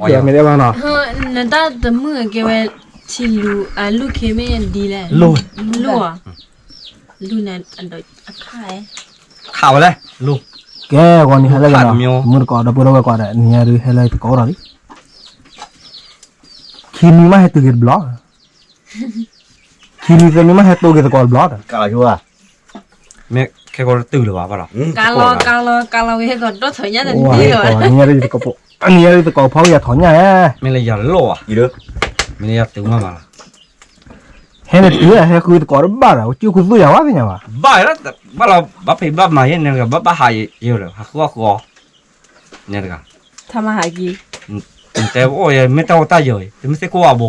မ့ၢ်တဲဘၣ်နီၤ, နတၢ်တမုာ်ကဲဝဲ, ထံလူၤအလူၤခ့မ့ၢ်ဒ်လဲၣ်, လူၤ, လူၤ, လူၤန့ၣ်, အခါ, ခးဝဲလဲၣ်, လူၤ, ကဲဂီၤနံၤဟဲလၢ, မုၢ်တကိးဒီပုၢ်ဒီဝဲၢ်ကိးဒီး နံၤညါဒုးဟဲလၢယသကိးအိၣ်ဒီးလံ, ခံနံၤမးဟဲတုၤက့ၤတဘျီ ခံနံၤသၢနံၤမးဟဲတိၢ်က့ၤသကိးတဘျီဒီး, မ့ၢ်ခဲကီတတုၤလၢၤဘၣ်ဘၣ်လီၤ, ကလီကလီကလီဝဲဟဲကီးဒီထီၣ်ညါတနံၤလီၤ, နံၤညါဒုးသကိးဖိကယၤထီၣ်ညါဧါ, မ့ၢ်လၢယၤလီၤဧါ, မ့ၢ်လၢယၤတုၤမးမးလီၤ, ဟဲန့ၣ်တုၤဟဲဃုသကိးတဘၣ်ဒီး ကၠူၣ်ခူသူၣ်ယၤဝဲသ့ၣ်ညါဘၣ်, ဘၣ်, ဘၣ်လီၤ ဘၣ်ဖံးဘၣ်မၤယဲန့ၣ် ဘၣ်ဘၣ်ဟးယဲဒီး ဟးဃုအီၣ်ဃုအီ န့ၣ်တဂၤ, ထမဟးက့ၤ, တဲအိၣ်ယဲ မ့ၢ်တၢ်အိၣ်တၢ်ယၢၤအံၤ တမ့ၢ်သ့ၣ်ကိၢ်အဘိ,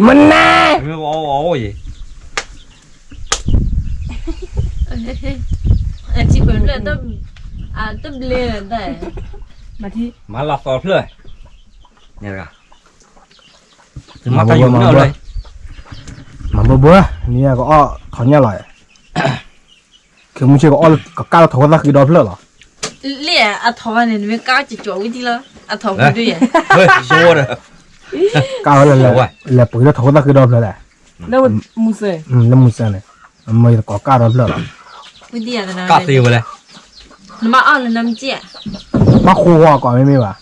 မနၤ, မ့ၢ်အအိၣ်ယဲ, ထံခွဲးဖျၢၣ်, တဘျ့လၢၤတၢ်, မၤလီၤသီဖျၢၣ်, န့ၣ်တဂၤ, မၤဘၣ်ဘၣ်, မၤဘၣ်ဘၣ်, နံၤညါကအီၣ်ထီၣ်ညါလီၤ, ခဲမုၢ်ဆ့ၣ်ကအီၣ်လၢကကၢ်လၢထီၣ်ခိၣ်သၣ်ဃံဒီဖျၢၣ်လီၤ, လၢအထီၣ်ဝဲန့ၣ် နမ့ၢ်ကၢ်ကကီၤဝံၤဒံးလီၤ, အထီၣ်ဝဲဒ်ယဲ, ကၢ်ဝဲလၢ, လဲၤပှ့ၤလၢထီၣ်ခိၣ်သၣ်ဃံဒီဖျၢၣ်လဲၣ်, လၢမုစၢ်န့ၣ်, လၢမုစၢ်န့ၣ်, အမ့ၢ်သကိးကၢ်ဒီဖျၢၣ်လီၤ, ကၢ်သ့ဝဲလဲၣ်, နမၤအီၣ်လၢနမ့ၢ်ကဲ, ဘၣ်ဃိဝဲကိးမ့မ့ၢ်ဘၣ်,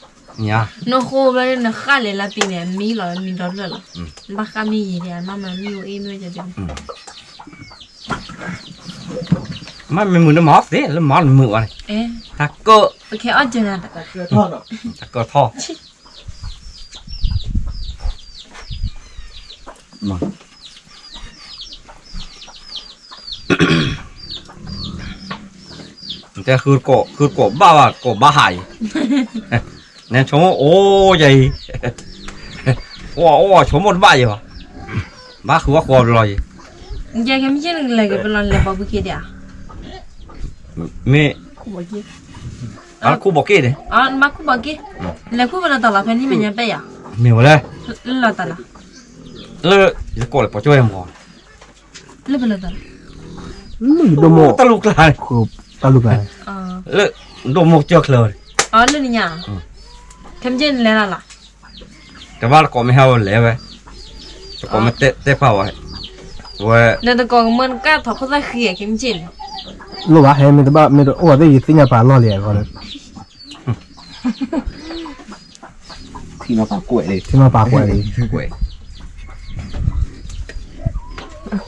နဃိဘျီနဃၣ်လဲၤလၢပံၤန့ၣ် မံလီၤမံဒီဖျၢၣ်လီၤ, နဘၣ်ဃၣ်မ့ၢ်ယံၤဒံး မ့ၢ်မၤမ့ၢ်အိၣ်အ့ၣ်မ့ၢ်ဝဲကဲ, မ့ၢ်မုာ်လၢမၤအီၣ်သ့လၢမၤအီၣ်နမုာ်ဘၣ်န့ၣ်, တၢ်ကၢၣ်, တၢ်ကၢၣ်ထီၣ်, တဲဃုကိးဘၣ်ဘၣ်ကိးဘၣ်ဟးအံၤ, နဆိကမိၣ်အိၣ်ယၤအံၤ, အိၣ်အိၣ်ဆိကမိၣ်တဘၣ်ယၤဘၣ်, ဘၣ်ဃုဘၣ်ဃီဘျီယၤ, ယဲခဲမုၢ်ဆ့ၣ်နကလဲၤက့ၤပလီၢ်လဲၤပိာ်ဘုခ့ဒံးဧါ, မ့ၢ်, ဘၣ်ခူၣ်ဘီးက့ၣ်န့ၣ်, ဘၣ်ခူၣ်ဘီးက့ၣ်, လဲၤခူၣ်ပလီၢ်တၢ်လီၤဖဲန့ၣ်မဲာ်ညါပၢၢ်ယၤ, မ့ၢ်ဝဲလဲၣ်, လၢတၢ်လီၤ, လၢယကိးလဲၤပိာ်ကၠီဝဲမီၤ လၢပလၢတၢ်, ဒိၣ်မိၢ်, တၢ်လူၢ်ကျါန့ၣ်, တၢ်လူၢ်ကျါန့ၣ်, လၢဒိၣ်မိၢ်ကစၢၢ်ချၢန့ၣ်, လၢနညါ, ခဲမုၢ်ဆ့ၣ်နလဲၤလၢ်လီၤ, တဘၣ်တကိးမ့ၢ်ဟဲဝဲလဲၤဝဲ, တကိးမ့ၢ်တဲပာ်ဝဲ, ဝဲ, နတကိးကမၢနကၢ်ထီၣ်ခိၣ်သၣ်ဃံခဲမုၢ်ဆ့ၣ်န့ၣ်, လိၣ်ဘၣ်ဟဲမ့ၢ်တဘၣ်မ့ၢ်တအိၣ်ဘၣ်သ့ၣ်ယသ့ၣ်ညါပာ်လီၢ်လံအဂီၢ်လၢ ထံနီၤပာ်ကွဲးလံ, ထံနီၤပာ်ကွဲးလံ, ကွဲး,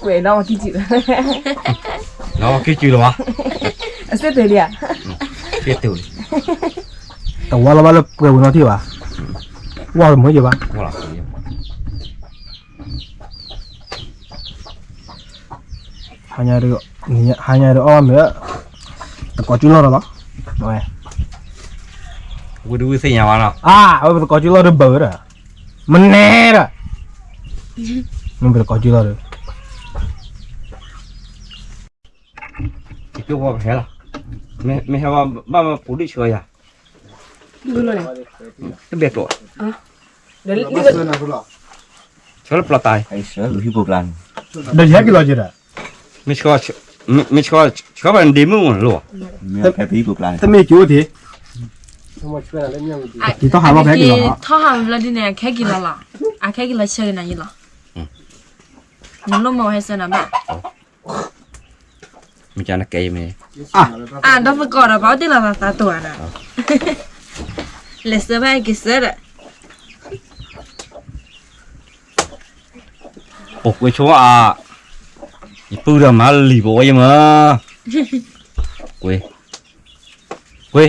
ကွဲးဒီးကံၣ်စု, ဒီးကံၣ်စုလီၤဘၣ်, အစ့ၢ်တုၤလံ, စ့ၢ်တုၤလံ, တဝါလီၤဘၣ်လၢပှဲၤဝံၤနီၤထံၣ်ဘၣ်, ဝါလီၤမုာ်ယဘၣ်, ဝါလီၤ ဟါညါဒီးအီၣ်မ့ၤ, သကိးကၠူလီၢ်ဒီးလီၤ, ဝဲ, ဝံၤဒုးဝံၤသ့ၣ်ညါဘၣ်နီၤ, အါ အဝဲပသကိးကၠူလီၢ်ဒီးဘၢဒီး, မနဲဒီး, မ့ၢ်ပသကိးကၠူလီၢ်ဒီး, ကၠိဖိပဟဲလီၤ, မ့ၢ်ဟဲဘၣ်မၤပူၤဒံၣ်ဆှၢယၤ, တဘဲကျိး, ဆှၢလၢပျီတၢ်, ဒီးယဟဲက့ၤလီၤက့ၤဒီး, မ့ၢ်ဆှၢ, မ့ၢ်ဆှၢဘၣ်န့ၣ်ဒ့မုၣ်မ့ၢ်လီၤ, တမ့ၢ်ကၠိတ့ၢ်, ယထီၣ်ဟးဘၣ်ဖဲက့ၤလီၤ, ထီၣ်ဟးဘျီဒ်န့ၣ် အခဲက့ၤလီၤလီၤ, အခဲက့ၤလီၤဆၢက့ၤနၤယလီၤ, နလိၣ်မၤဝဲဟဲဆၢနၤဘၣ်, မ့ၢ်ကနကဲမ့ၢ်, အါ ဒီးသကိးဒီးပှၤအိၣ်တ့ၢ်လီၤသးသးတိၤဧါနၤ, လဲၤဆၢဘၣ်က့ၤဆၢဒီး, ပကွ့ဆိအါ, ယပုၢ်ဒီးမၤလံၤပဝဲယမၤ, ကွ့, ကွ့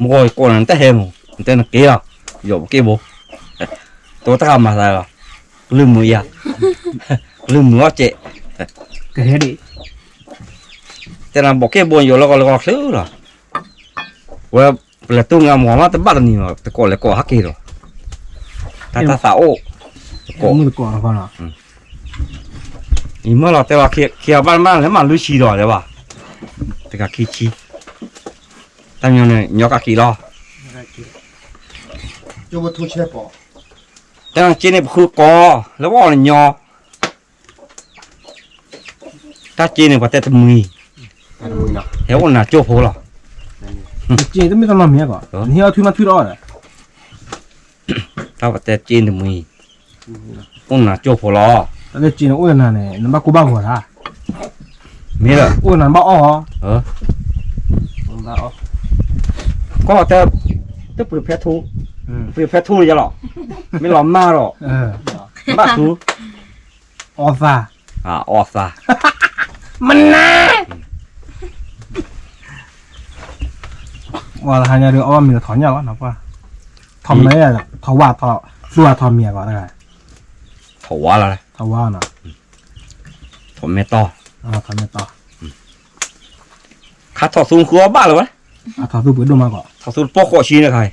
မ့ၢ်ကီးနတၢ်ဟဲမး နတဲနက့ၤလီၤ, ယီၤပက့ၢ်ဘိ, တဝဲတၢ်ဃာ်မၤသးလီၤ, ကလုၢ်မုာ်ယၤ, ကလုၢ်မုာ်အီၣ်စဲး, ကဟဲဒံး, တဲနၤဘီးက့ၢ်ဘိယီၤလၢကီးလၢကီးချုးလီၤ, ဝဲ, ပလဲၤတူၢ်ငါမီၤမးတဘၣ်တနံၤလီၤ တကိးလဲၤကိးဟးက့ၤဒီး, တၢ်တၢ်သးအိၣ်, တကိး, မုၢ်တကိး, ယမၢလီၤတဲလီၤ ခံဂၤဘၣ်မးလဲၤမၤလွံၢ်ဆံဒီးတဲဘၣ်, တဂၤခံဆံ, တၢ်ညီန့ၣ် ညီကးခံလီၤ, တၢ်က့န့ၣ်ပဃုကိး, လၢပအီၣ်န့ၣ်ညီ, တၢ်က့န့ၣ်ပှၤတဲတမှံၤ, ဟဲအိၣ်နၤကၠိဖိလီၤ, က့တမ့ၢ်တနီၤမံၤကီး, နဟ့ၣ်အီၣ်ထွံၣ်မးထွံၣ်တအီၣ်ဒီး, တၢ်ပတဲက့တမှံၤ, အိၣ်နၤကၠိဖိလီၤ, တၢ်လၢက့န့ၣ်အိၣ်နၤန့ၣ် နဘၣ်ကူဘၣ်ဂီၤတၢ်, မ့ၢ်ဒီး အိၣ်နၤဘၣ်အီၣ်, ကီၢ်တဲ, တပှ့ၤဖဲထူ, ပှ့ၤဖဲထူလီၤယလီၤ, မ့ၢ်လီၤမၢ်ဒီး, ဘၣ်ထူ, အီၣ်သၣ်, အီၣ်သၣ်, မနၤ ပှၤတဟါညါဒုး အီၣ်ဘၣ်မ့ၤလီၤထီၣ်ညၣ်လီၤနီၤပှၢ်, ထီၣ်မနုၤ, ထီၣ်ဝါထီၣ်, သူၣ်ဝါထီၣ်မံၤအဂီၢ်တဂၤ, ထီၣ်ဝါလီၤ, ထီၣ်ဝါနီၤ, ထီၣ်မဲာ်တီၢ်, ထီၣ်မဲာ်တီၢ်, ခါထီၣ်သူဃုအီၣ်ဘၣ်လၢၤဝဲ, ထီၣ်သူပှ့ၤဒိၣ်မးကီး, ထီၣ်သူတပီၢ်ဃိးဆံန့ၣ်ခါ,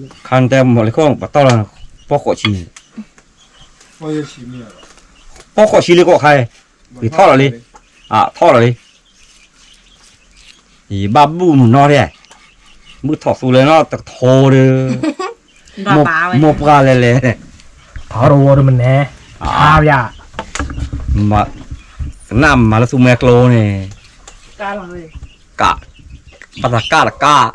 ခါတဲမီၤလ့ခိၣ်ပတီၢ်လီၤ, ပီၢ်ဃိးဆံ, ပီၢ်ဃိးဆံလံကီးခါ, ပှ့ၤထီၣ်လီၤလံ, ထီၣ်လီၤလံ, ထီၣ်လီၤလံ, ယဘၣ်ဘူၣ်မုၢ်နီၢ်ဒဲး, ဘူၣ်ထီၣ်သူလၢနီၢ်တကထိဒီး, မိၢ်ပှၢ်လဲၤလဲၤ, ထီၣ်တဝီဒီးမနဲ, ဆါယၤ, ကနၣ်မၤလၢသူမဲကျိန့ၣ်, ကး, ဘၣ်သးကးတကး,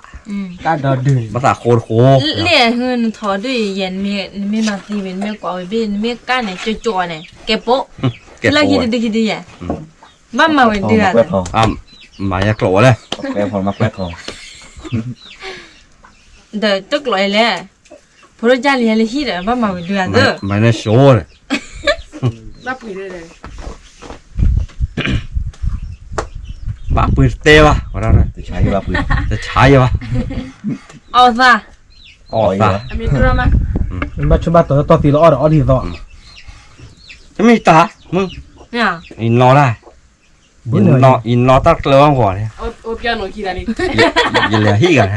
ဘၣ်သးဃိတဃိ, လၢနထီၣ်ဒုးယဲၢ်, နမ့ၢ်မၤသံဝံၤ နမ့ၢ်ကွၢ်ဝံၤဘ့ၣ် နမ့ၢ်ကးန့ၣ် ကၠိကၠိန့ၣ် ကဲပိ, လၢခံတဒုခံဒုယဲၢ်, ဘၣ်မၤဝံၤဒုဂၤ, မၤယကျိာ်ဝဲလဲၣ်, ဒီးတကျိာ်အံၤလဲၣ်, ဖိဒိၣ်ကၢ်လံဟဲလၢဟံၣ်ဒီး ဘၣ်မၤဝံၤဒုဂၤသၢ, မၤန့ၢ်ဆိဒီး ဘၣ်ပှ့ၤတတဲဘၣ်, တဆါယဘၣ်, အီၣ်သၣ်, အီၣ်သၣ်, ဘၣ်ဆိဘၣ်တၢၤတီၢ်သံလၢအီၣ်ဒီးအီၣ်ဒ်သိး, တမ့ၢ်တၢ်, ယနီၢ်ဒၣ်, ယနီၢ်တၢ်ကျၢၤအဂီၢ်န့ၣ်, ယလဲၤဟံၣ်ဂၤန့ၣ်, ဒီးနဘုၣ်ဒီးနထီၣ်လီၤ နအီၣ်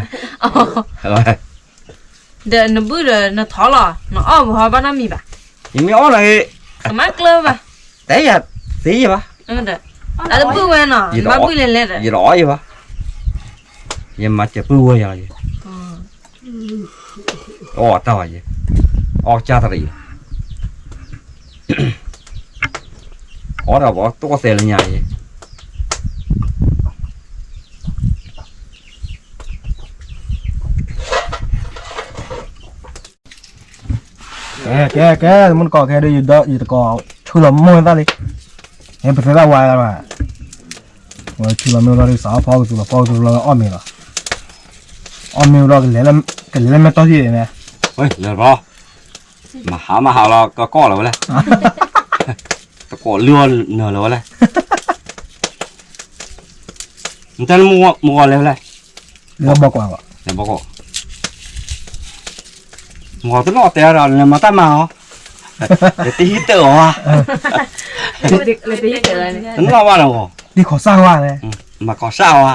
ပဟီဘၣ်နီတမံၤဘၣ်, ယမ့ၢ်အီၣ်နၤဂ့ၤ, ကမၤကျၢၤဘၣ်, တဲယၤသ့ယဘၣ်, အတဘုၣ်ဝဲနီၤ, ယဘၣ်ဘုၣ်လဲၤလဲၤဒီး ယတအီၣ်ယဘၣ်, ယမၤစၢၤပုၢ်ဝဲယၤလီၤ, အီၣ်တၢ်ဘၣ်ယဲ, အီၣ်ကစၢ်တရံး, အီၣ်ဒီးပှၤတိၢ်သဲးလၢညါယဲ, ကဲ ကဲ ကဲ မုၢ်တကိးခဲဒုး ယတကိး ဆူလီၤမိၢ်သၣ်လံ, ဟဲပသဲသၣ်ဝါလီၤ, ဝဲဆူလီၤမ့ၢ်လီၤဒုး စးအီၣ်ဖီကသူလီၤ ဖီကသူလီၤ အီၣ်မ့ၤလီၤ, အီၣ်မ့ၤလီၤ ကလဲၤလၢမဲာ်တီၢ်ထံၣ်န့ၣ်, မၤဟးမၤဟးလီၤ ကကီၢ်လီၤဝဲလဲၣ်, တကိးလုၢ်အီၣ်နၢၤလီၤဝဲလဲၣ်, နတၢ်မုၢ်ဂီၤလဲၤဝဲလဲၣ်, ဘီကွၢ်, ဘီကွၢ်, မ့ၢ်တနီၣ်တဲဒီး နမၤတၢ်မၤအီၤ, နတဟံးတၢ်အီၤ, တနီၣ်ဘၣ်နီၤ, တခီစၢ်ဝဲ, မၤခီစၢ်ဝဲ,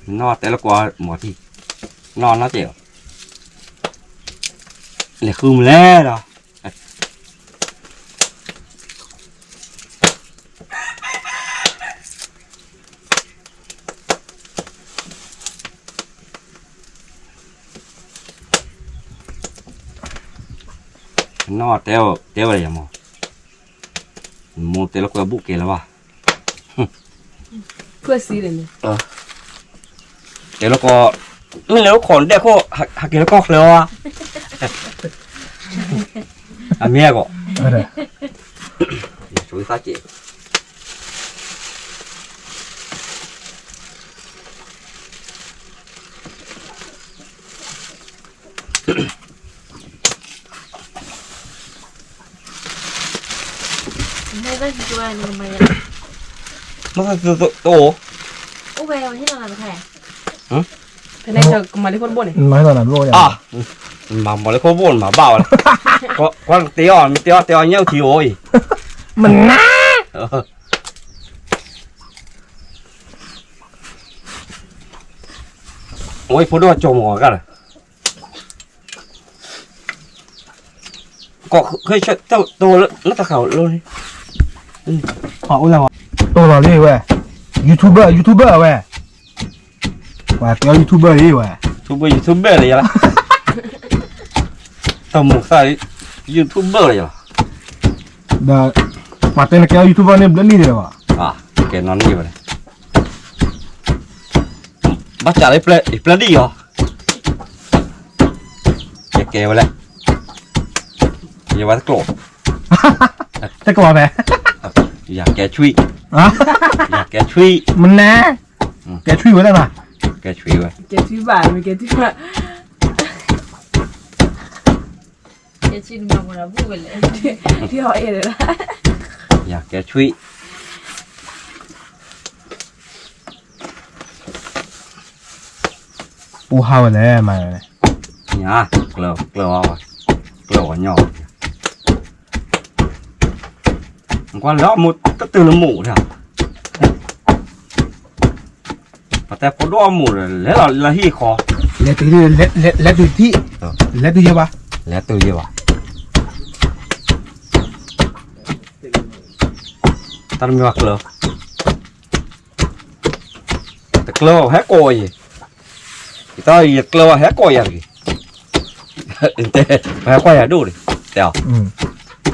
နီၣ်တဲလၢကွၢ်မီၤထံ, နီၣ်နီၣ်ကဲး, လဲၤဃုမလဲၣ်ဒီး နီၣ်တဲ, တဲဝဲယမီၤ, မိၢ်တဲလၢကွၢ်ဘူးကဲလၢၤဘၣ်, တဲလၢကီၢ်, မ့ၢ်လဲၤအိၣ်ခိးဒဲးခိၣ်, ဟးက့ၤလၢကီၢ်ချၢအီၤ, အမ့ၢ်အဂီၢ်, ဆိသးက့ၤ မ့ၢ်သ့ၣ်သ့ၣ်, ဖဲန့ၣ်မၤလၢခိၣ်ဘိၣ်န့ၣ်, မၤလၢခိၣ်ဘိၣ်န့ၣ် မၤဘၣ်ဝဲလဲၣ်, ကွၢ်တဲအီၤ, မ့ၢ်တဲအီၤ တဲအီၤညၣ်ထံအိၣ်အံၤ, မနၤ ဝဲဖိဒိၣ်ကၠီမီၤဂၤလၢ ကီၢ်ဃဲဆၢ တအိၣ်လၢတၢ်ခးလိန့ၣ်, တိၢ်လီၤလံဝဲ, YouTuber, YouTuber ဝဲ, ပှၤကဲ YouTuber လံဝဲ, YouTuber, YouTuber လံယလၢ, တမိၢ်သၣ် YouTuber လံယလၢ, ဒီး ပှၤတဲနကဲအီၤ YouTube န့ၣ် ဘျၢနံၣ်န့ၣ်ဘၣ်. ကဲနီၢ်နံၣ်ဝဲ, ဘၣ်စးလၢယပျၢ်ဒံၣ်အီၤ, ယကဲဝဲလဲၣ်, ယဝဲတကျိာ်, တကျိာ်န့ၣ်, ယကဲဆွံ, ယကဲဆွံ, မနုၤ, ကဲဆွံဝဲလဲၣ်, ကဲဆွံဝဲ, ကဲဆွံဘၣ်, ကဲဆွံဘၣ်, ကဲဆွံ, ယကဲဆွံ ပူဟါဝဲလဲၣ်မး, ညါ, ကျၢၤ, ကျၢၤဝဲ, ကျၢၤဝဲညီ, ကွၢ်လၢအမိၢ်တတုၤလၢမိၢ်, ပတဲဖိဒိၣ်အမိၢ်ဒီး လဲၤလီၤလၢဟံၣ်ဃီ, လဲၤတုၤ, လဲၤတုၤထံၣ်, လဲၤတုၤယဲဘၣ်, လဲၤတုၤယဲဘၣ်, တၢ်တမံၤဘၣ်ကျၢၤ တကျၢၤဘၣ်ဟဲကိးယၤ, ယတၢ်ယကျၢၤဘၣ်ဟဲကိးယၤတဂ့ၤ, ပဟဲကွၢ်ယၤဒိၣ်န့ၣ်, တဲအီၤ,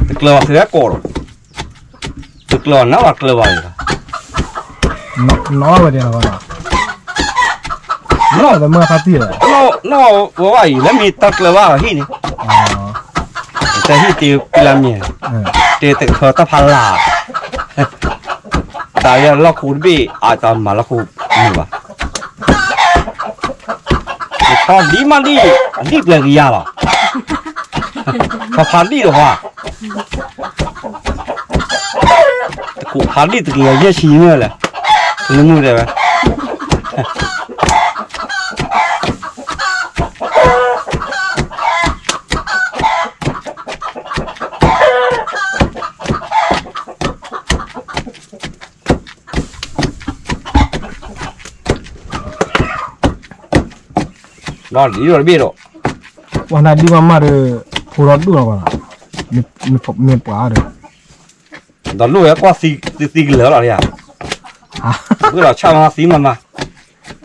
တကျၢၤဘၣ်သုဟဲကိးဒီး, တကျၢၤဘၣ်နၤဘၣ်ကျၢၤဘၣ်န့ၣ်, နီၢ်ဝဲဒၣ်လီၤ, နီၢ်ဝဲမ့ၢ်ဖါတံၢ်လီၤ, နီၢ်ဝဲဘၣ်အံၤ လၢမ့ၢ်တၢ်ကျၢၤဘၣ်ဟံၣ်န့ၣ်, တဟံၣ်တ့ပလၢမ့ၢ်, တ့တခၢတၢ်ဖးလၢ် တၢ်လၢလီၢ်ခိတဘ့ၣ် အတၢ်မၤလီၢ်ခိမုာ်ဘၣ်, ဖီဒံးမးဒံး, အဒံၣ်ပျဲၤကယၤလီၤ, ဖီဖးဒံးတဟီ, တခိးဖးဒံးတကယၤယဲၢ်ဆံန့ၣ်လဲၣ်, နမုာ်တဲဝဲ ဒီးဒ်ဒီးတဘ့ၣ်ဒီး, ပှၤနၤဒ်မးမးဒီး, ဖိဒီးဒိၣ်လီၤဘၣ်, မ့ၢ်ပှၤဒီး, ဒီးလိၣ်ဝဲကွၢ်သံသံကလၢာ်လီၤ, ဘုဒီးဆၣ်မးသံမးမး,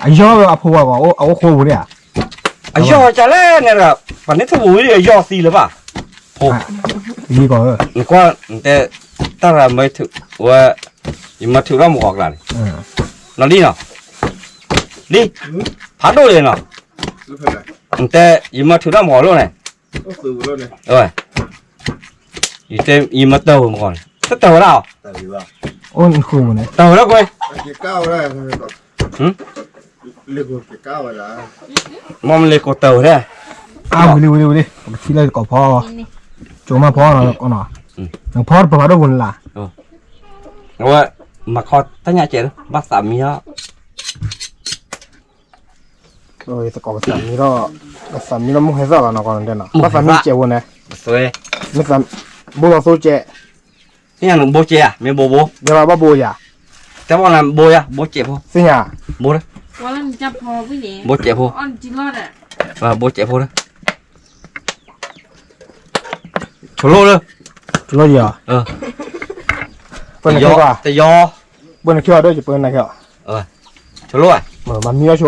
အယီၢ်ဝဲအဖိဝဲအအိၣ်ဃိပူၤန့ၣ်ဧါ, အယီၢ်ဝဲကလဲၣ်န့ၣ်ဒီး, ပှၤန့ၣ်ထူၣ်ပူၤဝံၤဒီးအယီၢ်သံလၢၤဘၣ်, ဖိ, နကွၢ်, နတဲ, တၢ်ရၤမၢထုးဝဲ, ယမၤထုးထီၣ်မုၢ်ဂီၤကျါန့ၣ်, နီၢ်လံနီၤ, လံ, ဖးဒိၣ်လံနီၤ, နတဲ, ယမၤထုးထီၣ်မုၢ်ဂီၤလိၣ်န့ၣ်, ယမၤတၢ်ဝဲမုၢ်ဂီၤန့ၣ် တၢ်တၢ်ဝဲဒၣ်, အိၣ်နဃုန့ၣ်, တၢ်ဝဲဒၣ်ကွၢ်, မ့ၢ်မ့ၢ်လ့ကိးတၢ်ဝဲဒၣ်, အဝံၤလံဝံၤလံဝံၤလံ, ပကထံၣ်လၢကိးဖီ, ကၠိမးဖီနီၤ, နဖီတပၤဖးဒိၣ်ပူၤန့ၣ်လၢ်, အဝဲ, မၤခီတၢ်ညၣ်ကဲးလၢ ဘၣ်သးမံဟီ သကိးကသးမံထီၣ်, ကသးမံထီၣ်မိၢ်ဟဲသၣ်လီၤနီၢ်ကီၢ်န့ၣ်နီၤ, ဘၣ်သးမံကဲးဖိန့ၣ်, ဘိလီၤသိကဲး, သ့ၣ်ညါနဘိကဲးဧါ, မ့ၢ်ဘိဘိ, ယဘၣ်ဘိယၤ, တဲဘၣ်နဘိယၤ, ဘိကဲးဖိ, သ့ၣ်ညါ, ဘိ, ဘိကဲးဖိ, ဘိကဲးဖိ, ဆိလိၣ်လၢ, ဆိလိၣ်ယၤ, တယီ, ပှၤနခံဂၤဒိၣ်ယပှၤနခံဂၤ, ဆိလိၣ်, မၤမံလီၤဆိ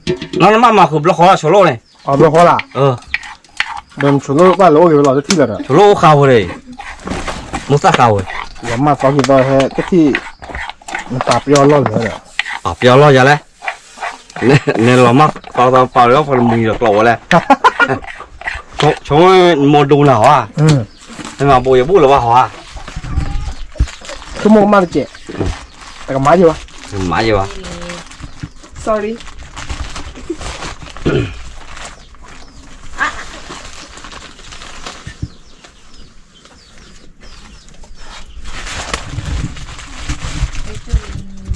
နီၢ်နမၤမၤဃုာ်ဘျီဃီလီၤ ဆိလိၣ်န့ၣ်, ဘျီဃီလီၤ, ဒီးဆိလိၣ်ဘၣ်လၢအိၣ်ဂ့ၤဝဲလီၤတထံၣ်လၢၤဒီး, ဆိလိၣ်အိၣ်ဃာ်ဝဲ, မိၢ်သၣ်ဃာ်ဝဲ, ယမၤသီက့ၤသီဟဲတထံၣ်, နပာ်ပယီၤလီၢ်လၢၤဒီး, ပာ်ပယီၤလီၢ်ယၤလဲၣ်, နလီၤမၢ်သီသီပာ်လၢပှၤတမှံၤဒီးကျိးဝဲလဲၣ်, ဆိမိၢ်ဒိနၤဧါ, နမၤဘိယဘိလၢၤဘၣ်ဟီဧါ, ဆိမိၢ်ကမၣ်တကဲး, တကမၤယဘၣ်, မၤယဘၣ်, sorry.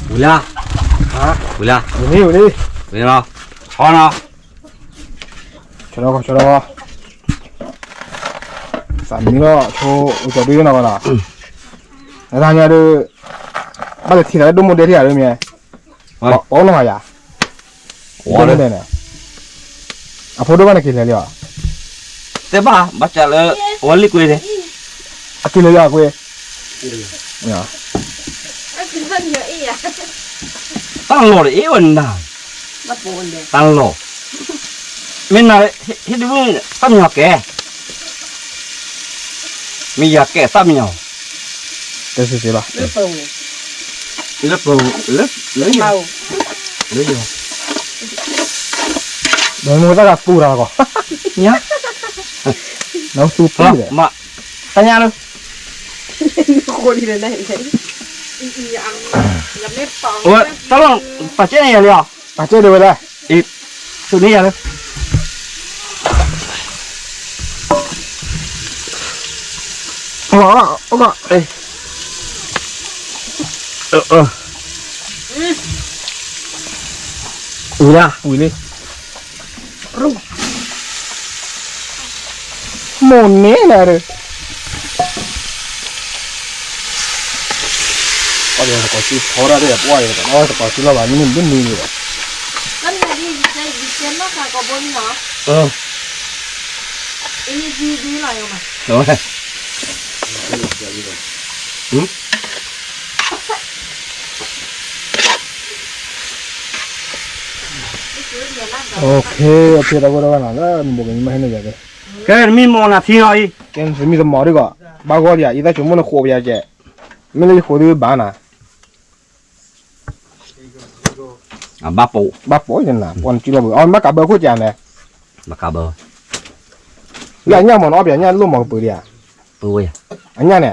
ဝံၤလၢ, ဝံၤလၢ, ဝံၤလံ, ဝံၤလံ, ဝံၤလံ, ဟီနီၤ, ဆိ, ဆိ, သးမံလီၤဆိ, အိၣ်ကီၤဒုနီၤနီၤ, နတၢ်ညါဒီး, ဘၣ်လဲၤထံၣ်သးလၢဒိၣ်မိၢ်ဒဲထံၣ်ဧါဒ်မ့ၢ်, ပှၤအိၣ်နီၤယၤ, ဒိၣ်မိၢ်ဒဲန့ၣ်, အဖိဒိၣ်ဘၣ်န့ၣ်က့ၤလဲၤလံဧါ, တဲဘၣ် ဘၣ်စးလၢ, အဝဲလံကွ့န့ၣ်, အက့ၤလဲၤလံဧါကွ့, တၢ်လီၢ်တအ့ၣ်ဝဲနၤ, တၢ်လီၢ်, မ့ၢ်နၤ, ဟ့ၣ်ဒုး, တၢ်မညီၤကဲ မ့ၢ်ယၤကဲသၣ်မံယၤ, တစံးစ့ဘၣ်, လၢပ, လၢ, လၢယၤ, မ့ၢ်တၢ်ကသူတၢ်ကီ, ညါ, နသူပူၤ, တညါလၢ, တၢ်လီၤ, ပာ်ကဲန့ၣ်ယၤလံဧါ, ပာ်ကဲဒၣ်ဝဲလဲၣ်, အ့, သူန့ၢ်ယၤလၢ ဝံၤလၢ, ဝံၤလံ, မိၢ်န့ၣ်နၤ, ပှၤတကိးစုထီရၣ်ဒၣ်, ပှၤတကိးစုလီၤဘၣ်, မ့ၢ်မ့ၢ်န့ၣ်ဘၣ်, အ့ၣ်, တၢ်ဖိတၢ်ဝဲနၤလၢနဘိးကညီမ့ၢ်ဟဲန့ၣ်ယၤက့, ကဲနမံမီၢ်နၤထံနီၤအံၤ, ကဲနမံတမီၢ်ဒ်ကီး, ဘၣ်ဂီၢ်ဒံးဧါ, ယသးဆိမိၣ်နဃိးပယၤကဲ, မ့ၢ်လၢယဃိးဒုဘၣ်နၤ ဘၣ်ပိာ်, ဘၣ်ပိာ်ယနၤ, ပှၤနစုလီၤဘၣ်, အမ့ၢ်ကးဘၢခိၣ်ကးန့ၣ်, လၢအညၣ်မီၢ်နအီၣ်ပယၤညၣ်လိၣ်မီၢ်ကပၢၤဒံးဧါ, အညၣ်န့ၣ်,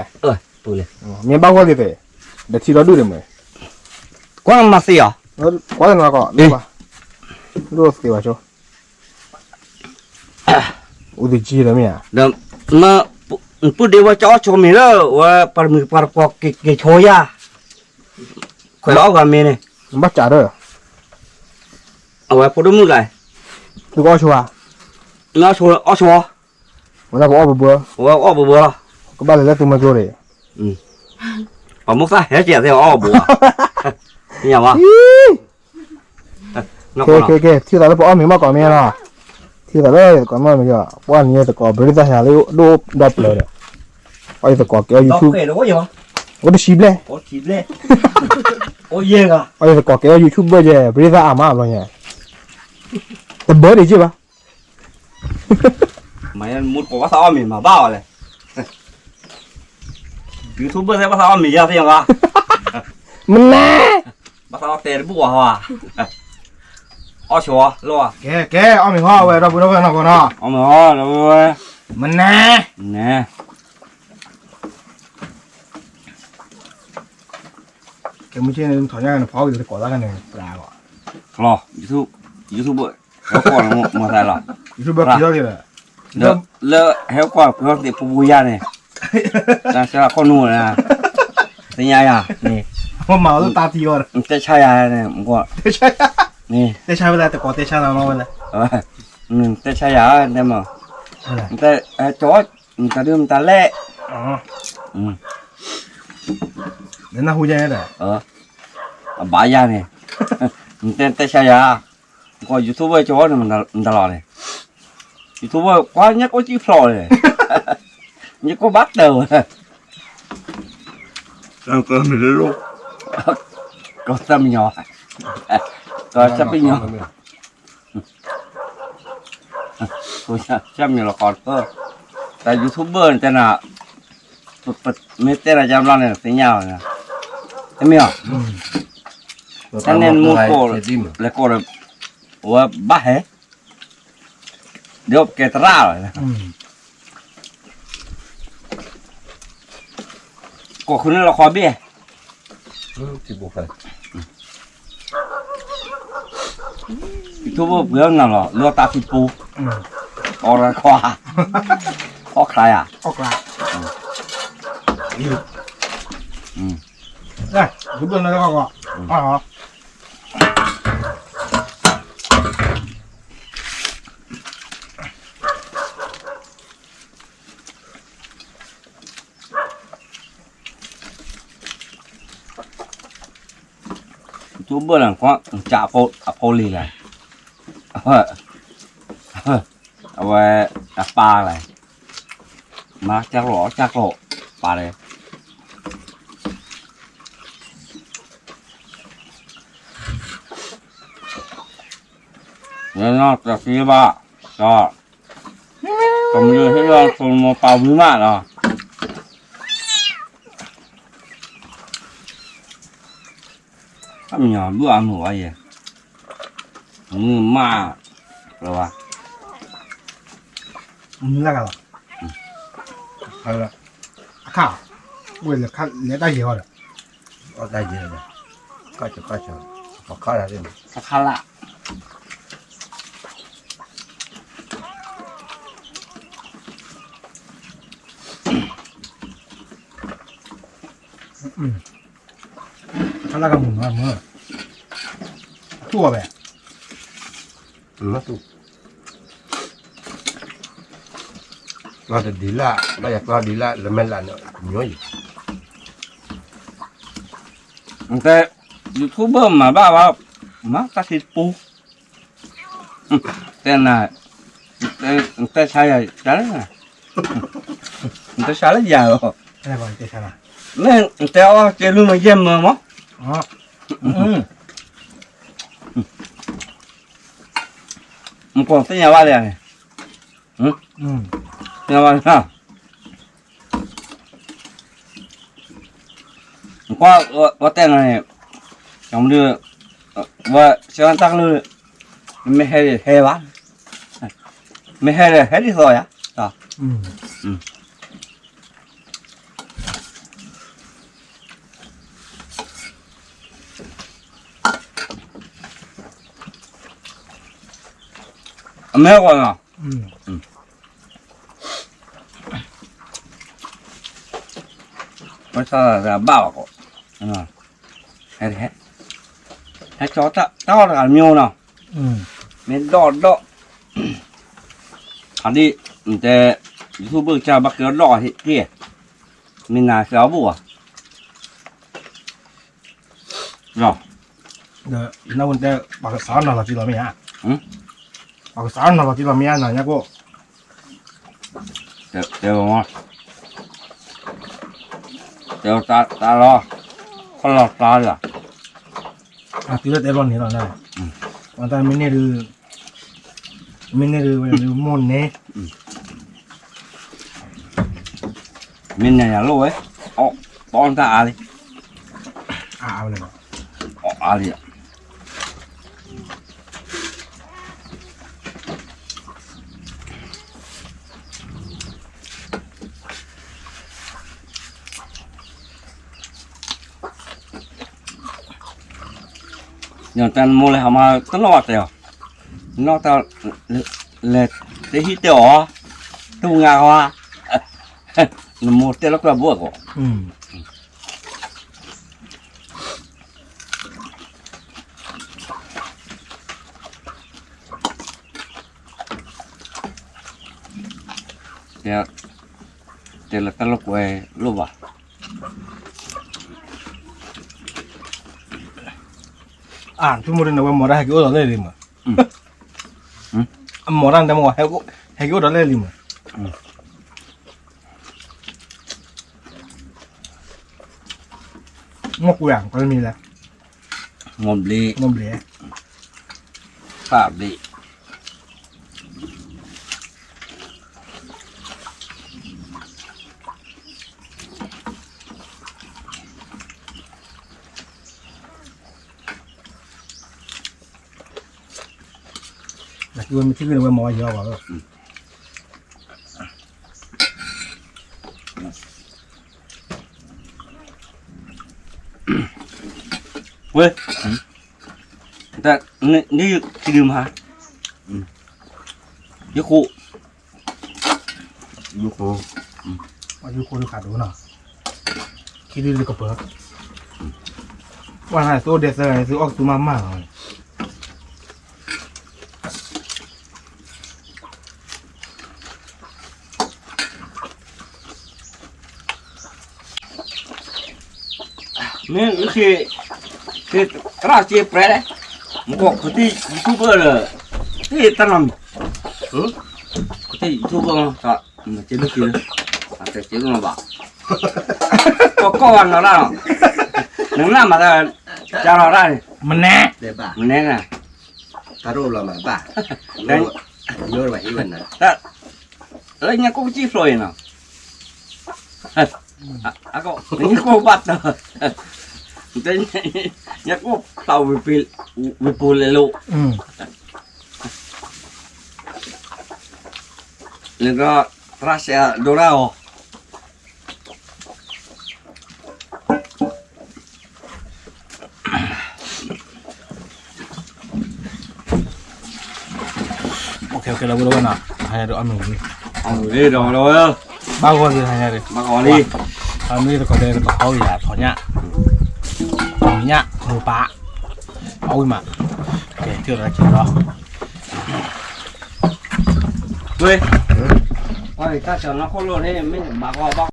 မ့ၢ်ဘၣ်ဂီၢ်လံသ့, ဒီးထံဒီဒူၣ်ဒံးမ့ၢ်, ကွၢ်မၤသ့အီၤ, ကွၢ်လၢနကီး, ဒိၣ်သ့ဘၣ်ဆိ အိၣ်တကံလီၤမ့ၢ်ဧါ, ဒီး, ပုၢ်ဒ့ဝဲကၠီအီၣ်ဆိမ့ၤလၢ ဝဲပှၤတမုၢ်ပှၤတကိးက့ၤဆိယၤ, ခွဲးလီၤအီၣ်ဂၤမ့ၤန့ၣ်, ဘၣ်စးဒီး, အဝဲဖိဒိၣ်မုၣ်လၢ, သုကအီၣ်ဆိဧါ, မ့ၢ်အီၣ်ဆိ, အီၣ်ဆိ, ဝဲဒၣ်ကအီၣ်ဘၢဘၢ, ဝဲအီၣ်ဘၢဘၢလီၤ, ကဘၣ်လဲၤလၢသုမွဲကျိၤန့ၣ်, ပှၤမိၢ်သၣ်ဟဲကဲးသ့ၣ်အီၣ်ဘၢဘၢ, မ့ၢ်ညါဘၣ် ကဲကဲကဲ, ထံၣ်သးလၢပအီၣ်မ့ၤမီၢ်ကီးမ့ၢ်လီၤ, ထံၣ်သးလၢယသကိးမ့ၢ်မ့ၢ်, ပှၤန့ၣ်ယသကိးဘရံသၣ်ယၤလၢဒိၣ်ဒီပျၢၤဒီး, အီၣ်ယသကိးကဲအီၣ် YouTube, အိၣ်တဆံဘျဲၣ်, အီၣ်ယသကိးကဲအီၣ် YouTuber ယဲ ဘရံသၣ်အါမးဘျီညါ, တဘၢဒံးက့ၢ်ဘၣ် မ့ၢ်မူတကိးဘၣ်သးအီၣ်မ့ၤမၤဘၣ်အီၤလဲၣ်, YouTuber သ့ၣ်ဘၣ်သးအီၣ်မ့ၤယါသ့ၣ်ညါဘၣ်, မနၤ, ဘၣ်သးအီၣ်တဲတဘူၣ်ဝဲဟီဧါ, အီၣ်ဆိလီၤ, ကဲ ကဲ အီၣ်မ့ၤဟီဝဲ ဒီပုၢ်ဒီဝဲၢ်နီၢ်ကီၢ်နီၤ, အီၣ်မ့ၤဟီ ဒီပုၢ်ဝဲၢ်, မနၤ, မနၤ ကဲမုၢ်ဆ့ၣ်န့ၣ် နထီၣ်ညါန့ၣ် ဖီက့ၤသကိးသးကန့ၣ် ပှၤဂီၢ်, လီၤ, YouTube, YouTuber ဟဲကွၢ်မၤသးလီၤ, YouTuber လၢဟဲကွၢ်ပှၤသ့ၣ်ဖိပူၤယါန့ၣ်, တၢ်ဆၢခိၣ်နူာ်န့ၣ်, သ့ၣ်ညါယၤန့ၣ်, မၤအီၤလၢတၢ်တံၢ်အီၤ, တဲဆါယၤန့ၣ်, တဲဆါဝဲလဲၣ် တကိးတဲဆါနၤမ့ၢ်ဝဲလဲၣ်, တဲဆါယၤ, တဲမၤ, တဲ, ကၠီ, မတၤဒုမတၤလဲၣ်, နနၢ်ဟူယဲဒီး, အဘၣ်ယၤန့ၣ်, နတဲတဲဆါယၤ, ကီၢ် YouTuber ကၠီန့ၣ် မတၤလီၤန့ၣ်, YouTuber ကွၢ်ညါကိၣ်စံၣ်ဖျိးန့ၣ်, ညါကိၣ်ဘၣ်တၢၢ်ဝဲ, ကီၢ်သၢမံၤညီ, ကီၢ်သၢမံၤညီ ဆၢမံၤလီၤကီးတပၢၢ်, တၢ် YouTuber န့ၣ်တဲနၤ, မ့ၢ်တဲနၤယါဘျီန့ၣ် သ့ၣ်ညါလီၤ, တမ့ၢ်အီၤ, တၢ်န့ၣ်မိၢ်ကိး, လဲၤကိးဒီး, အဝဲဘၣ်ဟဲ, ဒီးပကဲသရၣ်လီၤ, ကိးဃုာ်န့ၣ်လီၤခီဘ့ၣ် ထံဖိပှဲၤနၤလီၤ လၢတၢ်ထံပူၤ, အီၣ်ရခွါ, အီၣ်ချါယၤ, အီၣ်ချါ, ထူဘၣ်လၢကွၢ် ကးအဖိလံၤလဲၣ်, အဝဲအပၢ်လဲၣ်, မၤကၢ်ကျိာ် ကၢ်ကျိာ် ပၢ်လဲၣ်, လၢနီၢ်တသံဘၣ်, ဒီး ကမျၢၢ်ဟ့ၣ်လီၤဆိမိၢ်ပၢ်ဝံၤမးလီၤ, ခီပညီဘုအမုာ်ဝဲယဲ, မုာ်မး, လီၤဘၣ်, မုာ်လၢ်ဂၤလီၤ, အခါ, ဝဲလဲၤခါလဲၤတၢ်ယဲၤအီၤဒီး, အီၣ်တၢ်ယဲၤဒီး, ခီၣ်ဆၢခီၣ်ဆၢ, ပခါလၢ်, ခါလၢ် ခါလၢ်ကမုာ်မးမုာ်, တူၢ်အီၤဘဲ, တူၢ်, ကျီၢ်တဒ်လၢ် ဘၣ်ယၤကျီၢ်ဒ်လၢ် လၢမဲာ်လးန့ၣ် ကညီအံၤ, နတဲ YouTuber မၤဘၣ်ဘၣ်, မၤတၢ်ထံတပူၤ, တဲနၤ, နတဲဆါယၤ, နတဲဆါလၢယၤလီၤ, မ့ၢ်နတဲအီၣ်ကဲလူမ့ၢ်ယဲၢ်မၢမး, နကိးသ့ၣ်ညါဘၣ်လံန့ၣ်, သ့ၣ်ညါဘၣ်လံ, ကွၢ်ဝဲတဲနၤန့ၣ်, ဝဲဆၢတၢ်ကလုၢ်, မ့ၢ်ဟဲဒ်ဟဲဘၣ်, မ့ၢ်ဟဲဒီးဟဲဒ်သိးယၤ, အမဲာ်ကွၢ်နီၤ, ပှၤသးဘၣ်ဘၣ်ကီး, ဟဲ, ဟဲကၠီတၢ်အီၣ်တဂၤတမံၤနီၤ, မ့ၢ်ဒီၣ်ဒီၣ်, အဒ်, နတဲ, ယသူၣ်ဘုၣ်ကစၢ်ဘၣ်က့ၤဒီၣ်ဟ့ၣ်တ့ၢ်, မ့ၢ်နၤစၢၤအီၣ်ဘူၣ်ဘၣ် ဒီးနဝဲတဲ, ပှၤကစးအီၣ်နီၤလီၤတံၢ်လီၤမ့ၢ်ဧါ, ပှၤကစးအီၣ်နီၤလီၤတံၢ်လီၤမ့ၢ်ဧါ နၤညါကိၣ်, တဲ, တဲတၢ်လီၤ, ခီလီၤတၢ်လီၤ, တုၤလၢတဲဘျီန့ၣ်လီၤ, ပှၤတၢ်မ့ၢ်န့ၢ်ဒုး, မ့ၢ်န့ၢ်ဒုးဝဲမိၢ်န့ၣ် မ့ၢ်နၤယၤလိၣ်ဝဲ, အီၣ်တၢ်အါလံ, အီၣ်အါလံ, တၢ်နမိၢ်လဲၤဟးမၤတနီၣ်ဘၣ်တဲအီၤ, နီၣ်တၢ်, လဲၤတဟံၣ်တဲအီၤ, တူၢ်ငါဝါ, နမိၢ်တဲလီၤကျၢၢ်ဘိအကီး တဲလၢတၢ်လိာ်ကွဲလိာ်ဘၣ်, အဆိကမိၣ်ဒ်န့ၣ် ဝဲမီၤတၢ်ဟဲက့ၤအိၣ်ဒီးလၢလံမး, အမီၤတၢ်န့ၣ်မး ဟဲက့ၤအိၣ်ဒီးလၢလံမး, မ့ၢ်ကွံာ်ဧါ ကီၢ်မံၤလဲၣ်, မိၢ်ဘျ့, မိၢ်ဘျ့, ပၢ်ဘျ့ ဝဲမ့ၢ်ထံၣ်ဂ့ၤန့ၣ် ဝဲမၤဝဲယီၤဘၣ်လီၤ, ဝဲ, တၢ်, န့ၣ်ခံဒုမး, ယဃိ, ယဃိ, ယဃိတခါဒိၣ်နီၤ, ခံဒုတကပၤ, ပှၤနၤသုအိၣ်ဒဲးသၢဂၤ သုအီၣ်ကသူမးမးလီၤ. မ့ၢ်, သရၣ်စ့ပြဲလဲၣ်, မ့ၢ်ကီး ခူတံၢ် YouTuber ဒီး, တၢ်နီၢ်မံၤ, ခူတံၢ် YouTuber မ့ၢ်, မ့ၢ်စ့ဒိၣ်စ့လၢ, အတဲစ့ဒိၣ်နီၢ်ဘၣ်, ကီၢ်ကီၢ်ဘၣ်နီၢ်ရၣ်နီၤ, နနၢ်မၤတၢ်, ကၢ်နီၢ်ရၣ်န့ၣ်, မနဲ, မနဲန့ၣ်, တၢ်ရိၣ်လီၤမးဘၣ်, ယိဝဲနၤ လၢညါကိၣ်ကစံၣ်ဖျိအံၤနီၤ, အကီၢ် လၢညါကိၣ်ဘၣ်တၢ်, တဲညါ, ညါကအိၣ်ဖျါဝံၤပူၤလဲၤလိာ်, လၢကရၣ်စဲးဒိရၣ်အီၤ ကဲလီၤဝဲနီၤ, ဟဲဒိးအမုၢ်ဂ့ၤ, အမုၢ်ဂ့ၤဒီးဝဲ, ဘၣ်ဂီၤလံဟဲညါဒီး, ဘၣ်ဂီၤလံ, အမ့ၢ်တကိးတဲတကိးအီၣ်ဝံၤယၤထီၣ်ညၣ်, ထီၣ်ညၣ်မိၢ်ပၢ်, အီၣ်ဝံၤမး, ကဲထံၣ်လီၤက့ၤလီၤ, ဝဲ, တၢ်ဆၢနီၢ်ခိၣ်လိၣ်န့ၣ် မ့ၢ်ဘၣ်ဂီၤဘၣ်